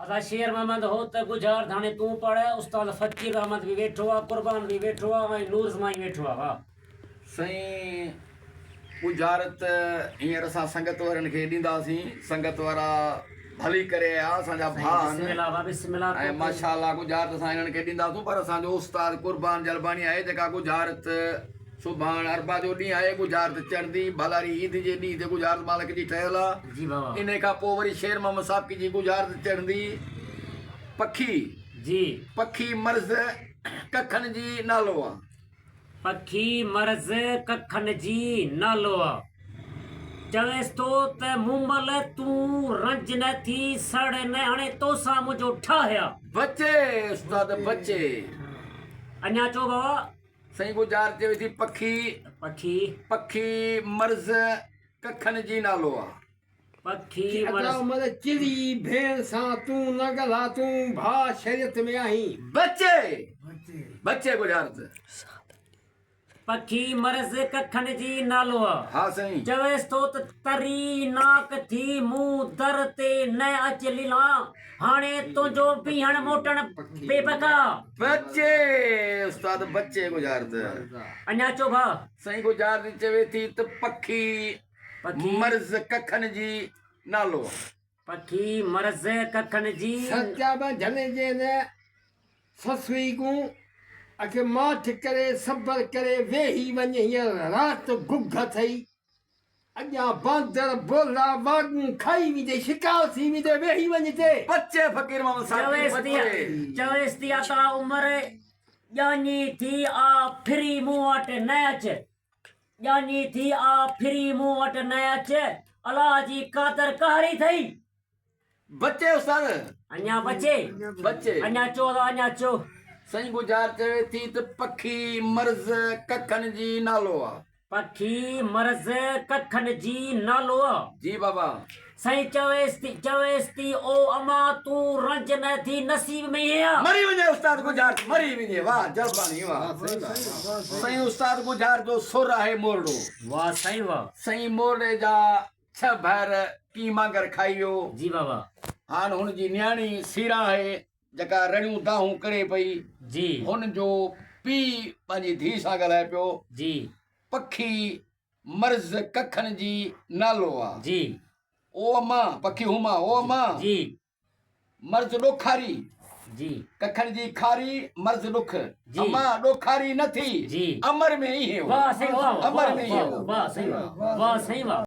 ادا شير محمد هو ته ڳجهار ڌاڻي تون پڙهه، استاد فقير احمد به ويٺو آ، قربان به ويٺو آ ۽ نور زمان ويٺو آ واھ. سائين ڳجهارت هينئر اسان سنگت وارن کي ڏينداسين سنگت وارا ڀلي ڪري آيا اسان جا ڀاء آهن ۽ ماشاء الله ڳجهارت اسان هنن کي ڏينداسون پر اسان جو استاد قربان جلباڻي آهي جيڪا ڳجهارت سڀاڻ اربع جو ڏينهن آهي، ڳجهارت چڙهندي، ڀلاري عيد جي ڏينهن تي ڳجهارت مالڪ جي ٺهيل آ. انهي کان پوء وري شير محمد سابقي جي ڳجهارت چڙهندي. پکي، پکي مرض ڪکن جي نالو آ. پکي مرض ڪکن جي نالو آ. چويس ٿو ته مومل تون رنج نه ٿي، سڙ نه هڻي توسان منهنجو ٺاهه آ. بچي استاد بچي. اڃا چئو بابا. سائين گجار چوي ٿي پکي. پکي. پکي مرض ڪکن جي نالو آ. پکي مرض. ادا عمر چري ڀيڻ سان تون نه ڳالها تون ڀاء شريعت ۾ آهين. بچي بچي گجارت. پکي مرض ڪکن جي نالو آ. ها سائين. چويس ٿو ته تري ناڪ ٿي مون در تي نه اچ ليلان هاڻي تنهنجو بيهڻ موٽڻ بي بقا. بچي استاد بچي ڳجهارت. اڃا چئو ڀاء. سائين ڳجهارت چوي ٿي ته پکي مرض ڪکن جي نالو آ. پکي مرض ڪکن جي. سچا به جهلي جي نه سسئي ڪون اک ماٺ ڪري صبر ڪري ويهي وڃ هينئر رات گگهه اٿئي. اڳيان باندر بولا واڳون کائي ويندي شڪار ٿي ويندي ويهي وڃ تي. بچي فقير محمد ساقي بچي. چويس ٿي عطا عمر ڄاڃي ٿي آ ڦري مون وٽ نه اچ ڄاڃي ٿي آ ڦري مون وٽ نه اچ الله جي قادر قهري ٿئي. بچي استاد. اڃا بچي. بچي. اڃا چو ادا اڃا چو. سائين گجار چوي ٿي ته پکي مرض ڪکن جي نالو آ. پکي مرض ڪکن جي نالو آ. جي بابا. سائين چويس ٿي چويس ٿي او اما تون رنج نه ٿي نصيب ۾ ائين آ. مري وڃي استاد گجار مري وڃي واه جلباڻي واه سائين استاد گجار جو سر آهي مورڙو. واه سائين واه. سائين مورڙي جا ڇهه ڀائر ڪي مانگر کائي ويو. جي بابا. هاڻ هن جي نياڻي سيران آهي جيڪا رڙيون دانهون ڪري پئي. جي. هن جو پيء پنهنجي ڌيء سان ڳالهائي پيو. جي. پکي مرض ڪکن جي نالو آ. جي. او اما، پکي هما، او اما. جي. مرض ڏوکاري. جي. ڪکن جي کاري مرض ڏک. جي. اما ڏوکاري نه ٿي. جي. امر ۾ ئي هيو. واه سائين واه امر ۾ ئي هيو. واه سائين واه واه سائين واه.